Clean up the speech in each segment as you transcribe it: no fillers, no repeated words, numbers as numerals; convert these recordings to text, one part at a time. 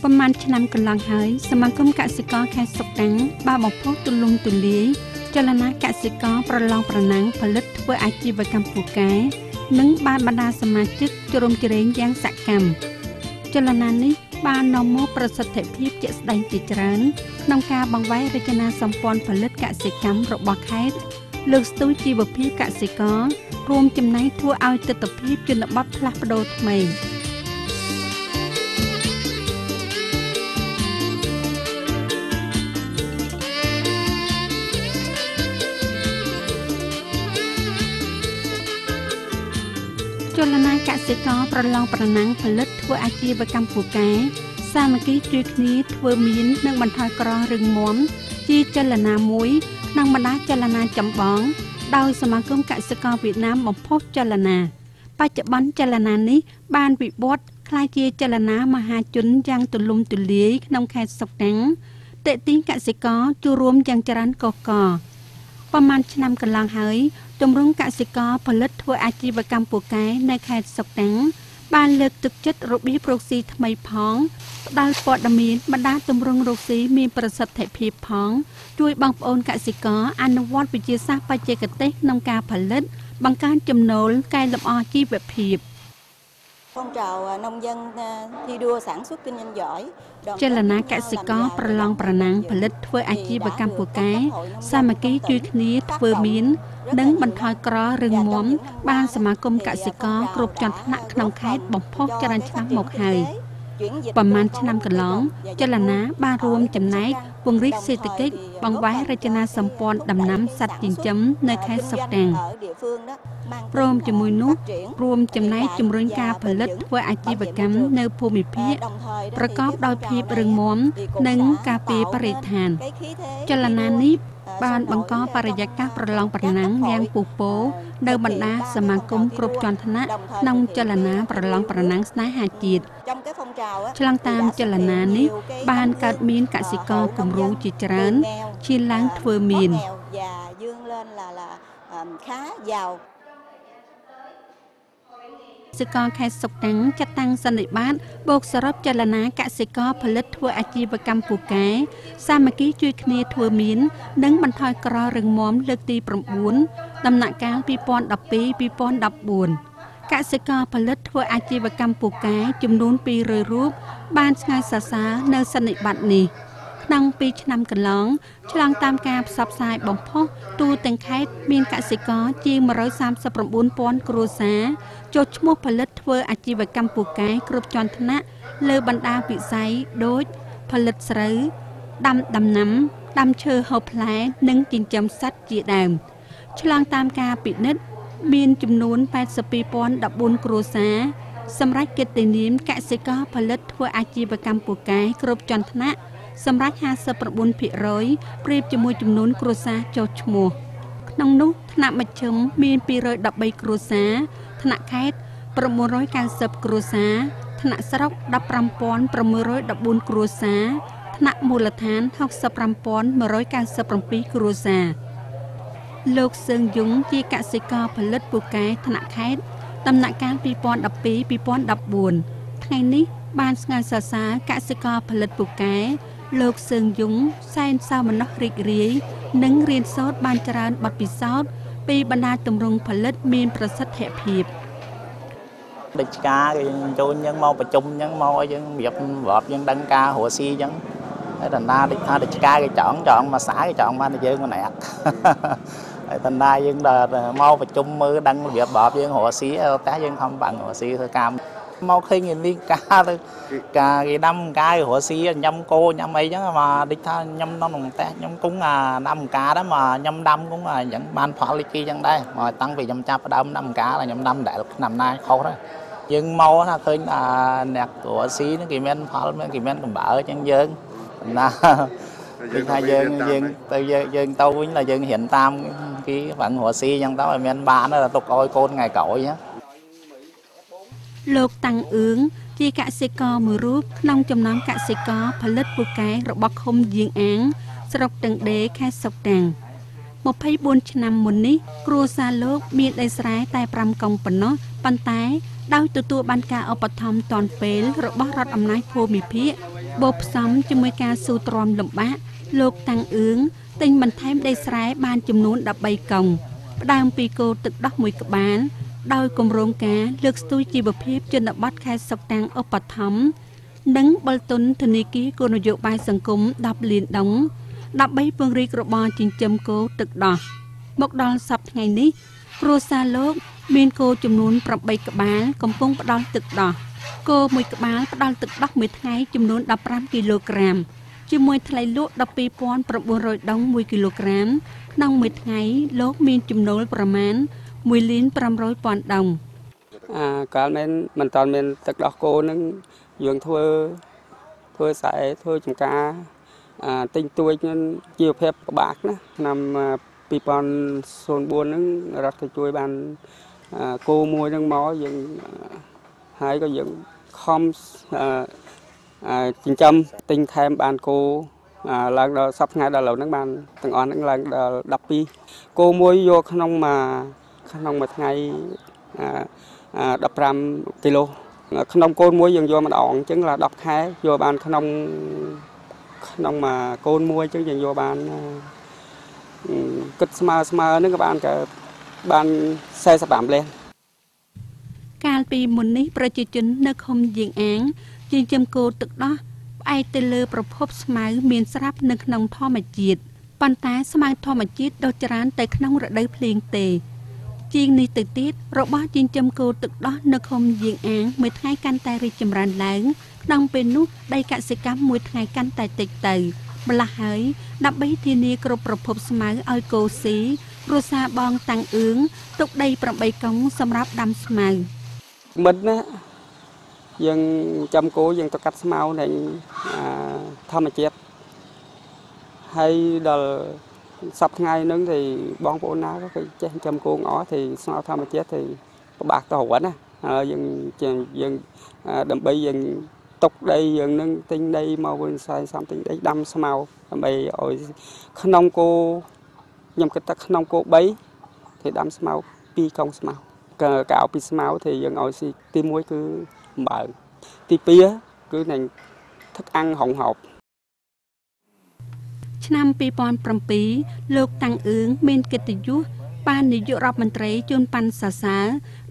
ប្រហែលឆ្នាំកន្លងហើយសមាគមកសិករខេត្តសុកតាំងបានបំផុសទូលំទូលាយចលនាកសិករប្រឡងប្រណាំងផលិតធ្វើអាជីវកម្មពូកែនិងបានបណ្ដាសមាជិកជ្រោមជ្រែងយ៉ាងសកម្មចលនានេះបាននាំមកប្រសិទ្ធភាពជាក់ស្ដែងជាច្រើនក្នុងការបង្វែររចនាសម្ព័ន្ធផលិតកសិកម្មរបស់ខេត្តលើកស្ទួយជីវភាពកសិកររួមចំណែកធ្វើឲ្យទិដ្ឋភាពជនបទផ្លាស់ប្ដូរថ្មីចលនាកសិករប្រឡងប្រណាំងផលិតធ្វើអាជីវកម្មពូកែសាមគ្គីជួយគ្នាធ្វើមាននិងបន្ថយក្ររឹងមាំជាចលនាមួយក្នុងបណ្ដាចលនាចម្បងដោយសមាគមកសិករវៀតណាមបំផុសចលនាបច្ចុប្បន្នចលនានេះបានវិវត្តក្លាយជាចលនាមហាជនយ៉ាងទូលំទូលាយក្នុងខេត្តសុកតាំងទាក់ទាញកសិករចូលរួមយ៉ាងច្រើនកកកប្រហែលឆ្នាំកន្លងហើយទម្រង់កសិករផលិតធ្វើអាជីវកម្មពូកែនៅខេត្តសុកតាំងបានលើកទឹកចិត្តរបៀបរកស៊ីថ្មីផងផ្ដល់ព័ត៌មានបណ្ដាទម្រង់រកស៊ីមានប្រសិទ្ធភាពផងជួយបងប្អូនកសិករអនុវត្តវិទ្យាសាស្ត្របច្ចេកទេសក្នុងការផលិតបង្កើនចំណូលកែលម្អជីវភាព phong trào nông dân thi đua sản xuất kinh doanh giỏi ចលនាកសិករប្រឡងប្រណាំងផលិតធ្វើអាជីវកម្មពូកែសាមគ្គីជួយគ្នាធ្វើមាននិងបន្ថយក្ររឹងមាំបានសមាគមកសិករគ្រប់ជាន់ថ្នាក់ក្នុងខេត្តបំផុសច្រើនឆ្នាំមកហើយប្រហែលឆ្នាំកន្លងចលនាបានរួមចំណែកពង្រីកសេដ្ឋកិច្ចបង្វែររចនាសម្ព័ន្ធដំណាំសត្វចិញ្ចឹមនៅខេត្តសុកតាំងព្រមជាមួយនោះរួមចំណែកជំរុញការផលិតធ្វើអាជីវកម្មនៅភូមិភាគប្រកបដោយភាពរឹងមាំនិងការពារបរិស្ថានចលនានេះបានបង្កបរិយាកាសប្រឡងប្រណាំងយ៉ាងពុះពោនៅបណ្ដាសមាគមគ្រប់ជាន់ថ្នាក់ក្នុងចលនាប្រឡងប្រណាំងស្នេហាជាតិឆ្លងតាមចលនានេះបានកើតមានកសិករគំរូជាច្រើនឈានឡើងធ្វើមានកសិករខេត្តសុកតាំងចាត់តាំងសន្និបាតបូកសរុបចលនាកសិករផលិតធ្វើអាជីវកម្មពូកែសាមគ្គីជួយគ្នាធ្វើមាននិងបន្ថយក្ររឹងមាំលើកទី9ដំណាក់កាល2012-2014កសិករផលិតធ្វើអាជីវកម្មពូកែចំនួន200រូបបានស្ងើសរសើរនៅសន្និបាតនេះក្នុង2ឆ្នាំកន្លងឆ្លងតាមការផ្សព្វផ្សាយបំផុសទូទាំងខេត្តមានកសិករជាង139,000គ្រួសារចុះឈ្មោះផលិតធ្វើអាជីវកម្មពូកែគ្រប់ជាន់ថ្នាក់លើបណ្ដាវិស័យដូចផលិតស្រូវដាំដំណាំដាំឈើហូបផ្លែនិងចិញ្ចឹមសត្វជាដើមឆ្លងតាមការពិនិត្យមានចំនួន 82,014 គ្រួសារសម្រាប់កិត្តិនាមកសិករផលិតធ្វើអាជីវកម្មពូកែគ្រប់ជាន់ថ្នាក់សម្រាប់ 59% ប្រៀបជាមួយចំនួនគ្រួសារចុះឈ្មោះក្នុងនោះថ្នាក់មជ្ឈិមមាន213គ្រួសារថ្នាក់ខេត្ត990គ្រួសារថ្នាក់ស្រុក 15,614 គ្រួសារថ្នាក់មូលដ្ឋាន 65,197 គ្រួសារលោកសឿងយងជាកសិករផលិតពូកែថ្នាក់ខេត្តដំណាក់កាល 2012-2014 ថ្ងៃនេះបានស្ងើសរសើរកសិករផលិតពូកែលោកសឿងយងសែនសោមនស្សរីករាយនិងរៀនសូត្របានច្រើនបទពិសោធន៍ពីបណ្ដាទម្រង់ផលិតមានប្រសិទ្ធភាពដូចការគេចូលយើងមកប្រជុំយើងមកឲ្យយើងរៀបរាប់យើងដឹងការរស់ស៊ីអញ្ចឹងហើយដណ្ដាដូចថាដូចការគេចង់មកសាគេចង់បានតែយើងម្នាក់ហើយដណ្ដាយើងដល់មកប្រជុំមើលដឹងរបៀបរបយើងរស់ស៊ីតែយើងខំបាំងរស់ស៊ីធ្វើការមកឃើញគេលីការទៅការគេដាំកាយរស់ស៊ីញ៉ាំគោញ៉ាំអីចឹងមកដូចថាញ៉ាំនំក្នុងផ្ទះខ្ញុំគង់អាដាំកាដែរមកញ៉ាំដាំគង់អញ្ចឹងបានផលលីគីចឹងដែរមកតាំងពីខ្ញុំចាប់ដើមដាំកាខ្ញុំដាំដែលឆ្នាំណាខុសដែរយើងមកថាឃើញអាអ្នករស់ស៊ីហ្នឹងគេមានផលមានគេមានកម្រើចឹងយើងណាដូចថាយើងទៅយើងទៅវិញlàយើងរៀនតាមគេបាំងរស់ស៊ីចឹងទៅឲ្យមានបានទុកឲ្យកូនថ្ងៃក្រោយណាលោកតាំងអឿងជាកសិករមួយរូបក្នុងចំណោមកសិករផលិតពូកែរបស់ឃុំយាងអាងស្រុកតឹងដេខេត្តសុកតាំង24ឆ្នាំមុននេះគ្រួសារលោកមានដីស្រែតែ5កុងប៉ុណ្ណោះប៉ុន្តែដោយទទួលបានការឧបត្ថម្ភទាន់ពេលរបស់រដ្ឋអំណាចភូមិភាគ បូកផ្សំជាមួយការស៊ូទ្រាំលំបាកលោកតាំងអឿងទិញបន្ថែមដីស្រែបានចំនួន13កុងផ្ដើមពីគោទឹកដោះមួយក្បាលដោយគម្រោងការលើកស្ទួយជីវភាពជនបទខេត្តសុកតាំងឧបត្ថម្ភនិងបលទុនធនាគារគោលនយោបាយសង្គម10លានដុងដើម្បីពង្រីករបរចិញ្ចឹមគោទឹកដោះមកដល់សប្តាហ៍ថ្ងៃនេះគ្រួសារលោកមានគោចំនួន8ក្បាលកំពុងផ្ដល់ទឹកដោះគោមួយក្បាលផ្ដល់ទឹកដោះមួយថ្ងៃចំនួន15គីឡូក្រាមជាមួយថ្លៃលក់ 12,900 ដុង1គីឡូក្រាមក្នុងមួយថ្ងៃលោកមានចំណូលប្រមាណ1,500,000 ដុងកាលមិនតាន់មានទឹកដោះគោនឹងយើងធ្វើស្រែធ្វើចំការទិញទួយនឹងជីវភាពពិបាកណាឆ្នាំ2004ហ្នឹងរដ្ឋទៅជួយបានគោមួយហ្នឹងមកយើងហើយក៏យើងខំចិញ្ចឹមទិញថែមបានគោឡើងដល់សប្តាហ៍ថ្ងៃដល់ឥឡូវហ្នឹងបានទាំងអស់ហ្នឹងឡើងដល់12គោមួយយកក្នុងមួយថ្ងៃ15គីឡូក្នុងកូនមួយយើងយកម្ដងអញ្ចឹងlà10ខែយកបានក្នុងមួយកូនមួយអញ្ចឹងយើងយកបានគិតស្មើហ្នឹងក៏បានបាន45លានកាលពីមុននេះប្រជាជននៅឃុំយាងអាងចិញ្ចឹមគោទឹកដោះផ្អែកទៅលើប្រភពស្មៅមានស្រាប់នៅក្នុងធម្មជាតិប៉ុន្តែស្មៅធម្មជាតិដុះច្រើនតែក្នុងរដូវភ្លៀងទេជាងនេះទៅទៀតរបស់ចិញ្ចឹមគោទឹកដោះនៅឃុំយាងអាងមួយថ្ងៃកាន់តែរីកចម្រើនឡើងក្នុងពេលនោះដីកសិកម្មមួយថ្ងៃកាន់តែតិចទៅម្ល៉េះហើយដើម្បីធានាគ្រប់ប្រភពស្មៅឲ្យគោស៊ីគ្រួសារបងតាំងអឿងទុកដី8កុងសម្រាប់ដាំស្មៅមិនណាយើងចាំគោយើងទៅកាត់ស្មៅនៃធម្មជាតិហើយដល់សប្តាហ៍ថ្ងៃហ្នឹងthìបងប្អូនណាក៏គេចេះចាំគោអស់thìស្មៅធម្មជាតិthìពិបាកទៅរត់ណាហើយយើងដើម្បីយើងទុកដីយើងនឹងទិញដីមកវិញខ្សែសំទិញដីដាំស្មៅដើម្បីឲ្យក្នុងគោខ្ញុំគិតថាក្នុងគោ3thìដាំស្មៅ2កុងស្មៅកៅពីស្មៅthìយើងឲ្យស៊ីទី1គឺអំបើងទី2គឺនឹងទឹកអាំងហុងហោបឆ្នាំ2007លោកតាំងអឿងមានកិត្តិយសបាននាយករដ្ឋមន្ត្រីជូនប៉ាន់សរសើរ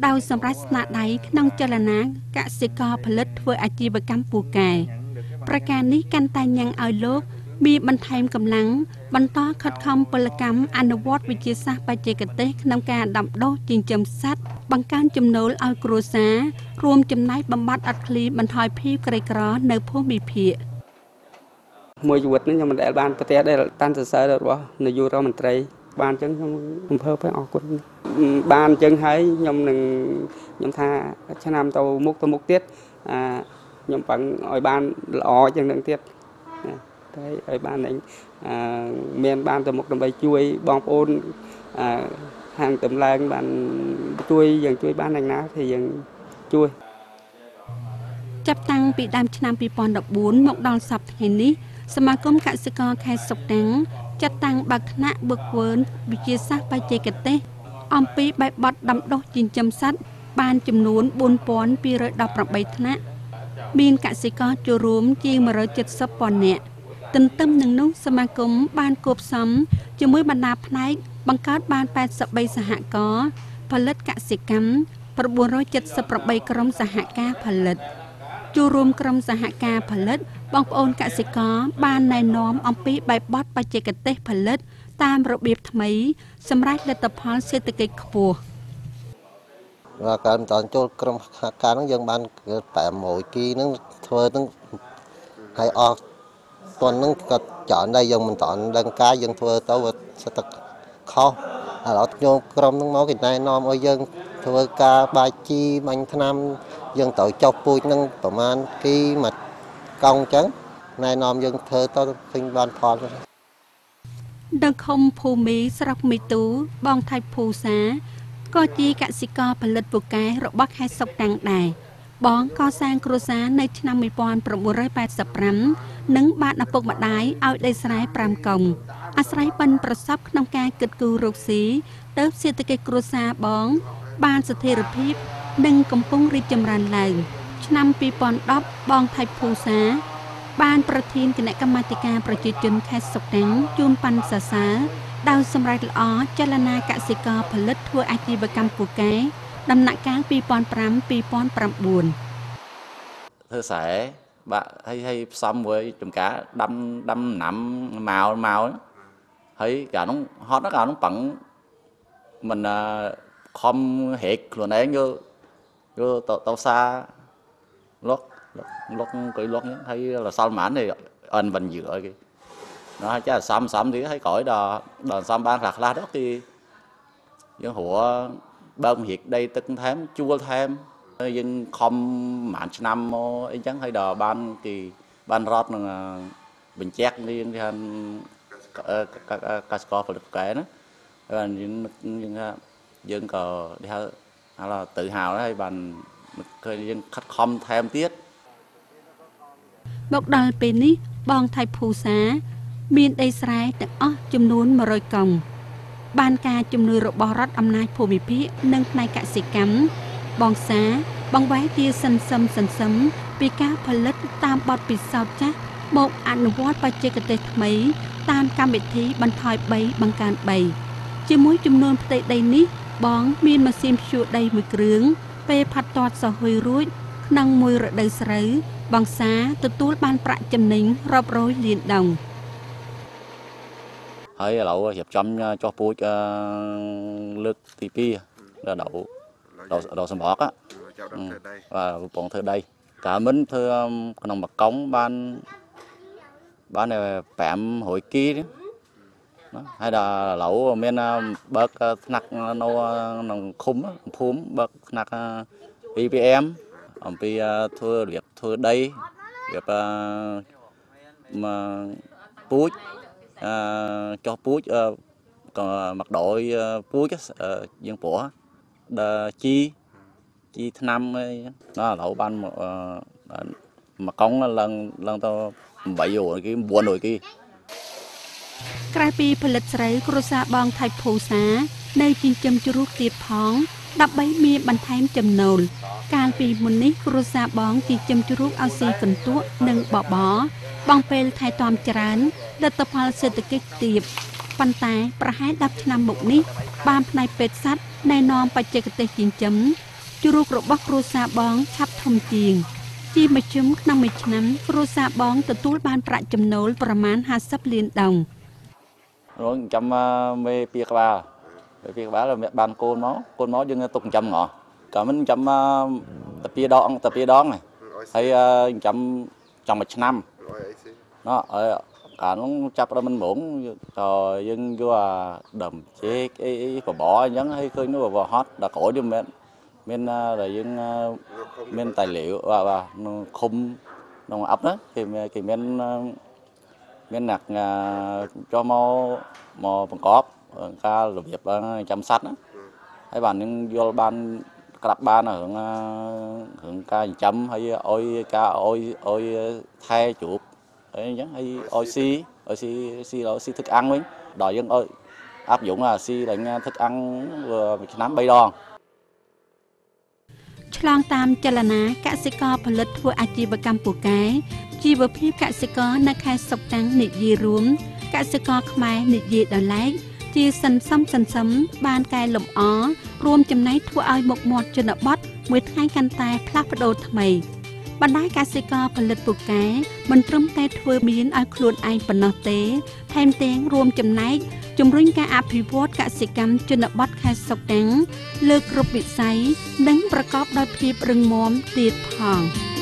ដោយសម្រេចស្នាដៃក្នុងចលនាកសិករផលិតធ្វើអាជីវកម្មពូកែប្រការនេះកាន់តែញ៉ាំងឲ្យលោកមានបន្ថែមកម្លាំងបន្តខិតខំពលកម្មអនុវត្តវិទ្យាសាស្ត្របច្ចេកទេសក្នុងការដាំដុះចិញ្ចឹមសត្វបង្កើនចំណូលឲ្យគ្រួសាររួមចំណែកបំបត្តិអត់ឃ្លានបន្ថយភាពក្រីក្រនៅភូមិភាគមួយជីវិតនេះខ្ញុំមិនដែលបានប្រទះដែលតាន់សរសើររបស់នាយករដ្ឋមន្ត្រីបានអញ្ចឹងខ្ញុំរំភើបហើយអរគុណបានអញ្ចឹងហើយខ្ញុំនឹងខ្ញុំថាឆ្នាំទៅមុខទៀតខ្ញុំប្រឹងឲ្យបានល្អជាងនឹងទៀតតែឲ្យបានមានបានទៅមុខដើម្បីជួយបងប្អូនខាងតម្លើងបានជួយយើងជួយបានយ៉ាងណាthìយើងជួយចាប់តាំងពីដើមឆ្នាំ2014មកដល់សប្តាហ៍ថ្ងៃនេះសមាគមកសិករខេត្តសុកតាំងចាត់តាំងបើកថ្នាក់បុគ្គលវិទ្យាសាស្ត្របច្ចេកទេសអំពីបែបបទដាំដុះចិញ្ចឹមសត្វបានចំនួន4218ថ្នាក់មានកសិករចូលរួមជាង170,000នាក់ទន្ទឹមនឹងនោះសមាគមបានគួបផ្សំជាមួយបណ្ដាផ្នែកបង្កើតបាន83សហករណ៍ផលិតកសិកម្ម978ក្រុមសហការផលិតចូលរួមក្រុមសហការផលិតបងប្អូនកសិករបានណែនាំអំពីបែបបទបច្ចេកទេសផលិតតាមរបៀបថ្មីសម្រាប់លទ្ធផលសេដ្ឋកិច្ចខ្ពស់កាលមិនតាន់ចូលក្រុមសហការហ្នឹងយើងបាន800គីហ្នឹងធ្វើហ្នឹងហើយអស់តន់ហ្នឹងក៏ច្រើនដែរយើងមិនតាន់ដឹងការយើងធ្វើទៅសិតតែខុសឥឡូវខ្ញុំក្រុមហ្នឹងមកគេណែនាំឲ្យយើងធ្វើការបាយជីបាញ់ថ្នាំយើងត្រូវចុះពូជហ្នឹងប្រហែលគីមួយកង់អញ្ចឹងណែនាំយើងធ្វើទៅឃើញបានផលនៅឃុំភូមិស្រុកមេទូបងថៃភូសាក៏ជាកសិករផលិតពូកែរបស់ខេត្តសុកតាំងដែរបងកសាងគ្រួសារនៅឆ្នាំ1985និងបានឪពុកម្ដាយឲ្យដីស្រែ5កុងអាស្រ័យប៉ិនប្រសពក្នុងការគិតគូររកស៊ីទៅសេដ្ឋកិច្ចគ្រួសារបងបានស្ថិរភាពនិងកំពុងរីកចម្រើនឡើងឆ្នាំ2010បងថៃភូសា បានប្រធានគណៈកម្មាធិការប្រជាជនខេត្តសុកតាំងជូនប៉ាន់សរសើរដោយសម្រេចល្អចលនាកសិករផលិតធ្វើអាជីវកម្មពូកែដំណាក់កាល2005 2009ធ្វើស្រែបាក់ហើយផ្សំមួយចំការដាំដាំណាំម៉ាវម៉ាវហើយកាលនោះហត់កាលនោះប៉ឹងមិនខំហែកខ្លួនឯងយកយកទៅសាលុកលុកកុយលុកហើយលសល់ម៉ាននេះអិនវិញយឺគេnó chứ là xăm xăm thì thấy cõi đò đòn xăm ban lạc la đó thì dân hủa bơm hiệt đây tức thêm chua thêm dân không mạn năm ấy chẳng hay đò ban thì ban rót là bình chét đi thì anh casco phải được kể đó dân dân cờ đi hay là tự hào đó hay bàn dân khách không thêm tiết មកដល់ពេលនេះបងថៃភូសាមានដីស្រែទាំងអស់ចំនួន100កង់បានការជំនួយរបស់រដ្ឋអំណាចភូមិភាគនិងផ្នែកកសិកម្មបងសាបងវ៉ែជាសិនសឹមសិនសឹមពីការផលិតតាមបទពិសោធន៍ចាស់មកអនុវត្តបច្ចេកទេសថ្មីតាមកម្មវិធីបន្ថយ3បង្កើន3ជាមួយចំនួនផ្ទៃដីនេះបងមានម៉ាស៊ីនភ្ជួរដីមួយគ្រឿងពេលផាត់ទាត់សហុយរួចក្នុងមួយរដូវស្រូវបងសាទទួលបានប្រាក់ចំណេញរាប់រយលានដង ហើយឥឡូវរៀបចំចុះពូជលើកទី2ដល់ដល់សម្រកបាទកំពុងធ្វើដីកាលមិញធ្វើក្នុងមួយកង់បានបាន500គីហើយដល់ឥឡូវមានបើកថ្នាក់នៅក្នុងឃុំភូមិបើកថ្នាក់ EPM អំពីធ្វើរបៀបធ្វើដីរបៀបពូជចុះពូជក៏មកដោយពូជយើងព្រោះដល់ជីជីថ្នាំអីដល់ឥឡូវបានមួយកង់ឡើងឡើងទៅ800គី900គី ក្រៅពីផលិតស្រូវគ្រួសារបងថៃភូសានៅចិញ្ចឹមជ្រូកទៀតផងដើម្បីមានបន្ថែមចំណូលកាលពីមុននេះគ្រួសារបងចិញ្ចឹមជ្រូកឲ្យស៊ីកន្ទក់និងបបរបងពេលថែទាំច្រើនលទ្ធផលសេដ្ឋកិច្ចទាបប៉ុន្តែប្រហែល10ឆ្នាំមកនេះបានផ្នែកពេទ្យសត្វណែនាំបច្ចេកទេសចិញ្ចឹមជ្រូករបស់គ្រួសារបងឆាប់ធំជាងជាមធ្យមក្នុងមួយឆ្នាំគ្រួសារបងទទួលបានប្រាក់ចំណូលប្រមាណ50លានដង រងចាំមេពីក្បាលមេពីក្បាលបានកូនមកកូនមកយើងទុកចាំងកាលមិនចាំតាពីដងតាពីដងហើយចាំចាំមួយឆ្នាំណោះកាលនោះចាប់ដល់មិនហ្មងក៏យើងយកអាដើមចេកអីអីបបរអញ្ចឹងហើយឃើញនោះបបរហត់ដល់ក្រោយវាមិនមានដែលយើងមានtài liệu បាទឃុំក្នុងអប់ណាគេមានមានអ្នកchoមកមកបង្កប់ការរបៀបចាំសត្វណាហើយបាននឹងយល់បានក្រាបបានរឿងរឿងការចិញ្ចឹមហើយអុយការអុយអុយថែជ្រូកអីអញ្ចឹងហើយអុយស៊ីអុយស៊ីស៊ីស៊ីthức ănវិញដល់យើងអុយáp dụng làស៊ីដល់thức ănមួយឆ្នាំ3ដង ឆ្លងតាមចលនាកសិករផលិតធ្វើអាជីវកម្មពូកែជីវភាពកសិករនៅខេត្តសុកតាំងនិយាយរួមកសិករខ្មែរនិយាយដោយឡែកជាសន្សំសន្សំបានកែលម្អរួមចំណែកធ្វើឲ្យមុខមាត់ជនបទមួយថ្ងៃកាន់តែផ្លាស់ប្ដូរថ្មីបណ្ដាកសិករផលិតពូកែមិនត្រឹមតែធ្វើមានឲ្យខ្លួនឯងប៉ុណ្ណោះទេថែមទាំងរួមចំណែកជំរុញការអភិវឌ្ឍកសិកម្មជនបទខេត្តសុកតាំងលើគ្រប់វិស័យនិងប្រកបដោយភាពរឹងមាំទៀតផង។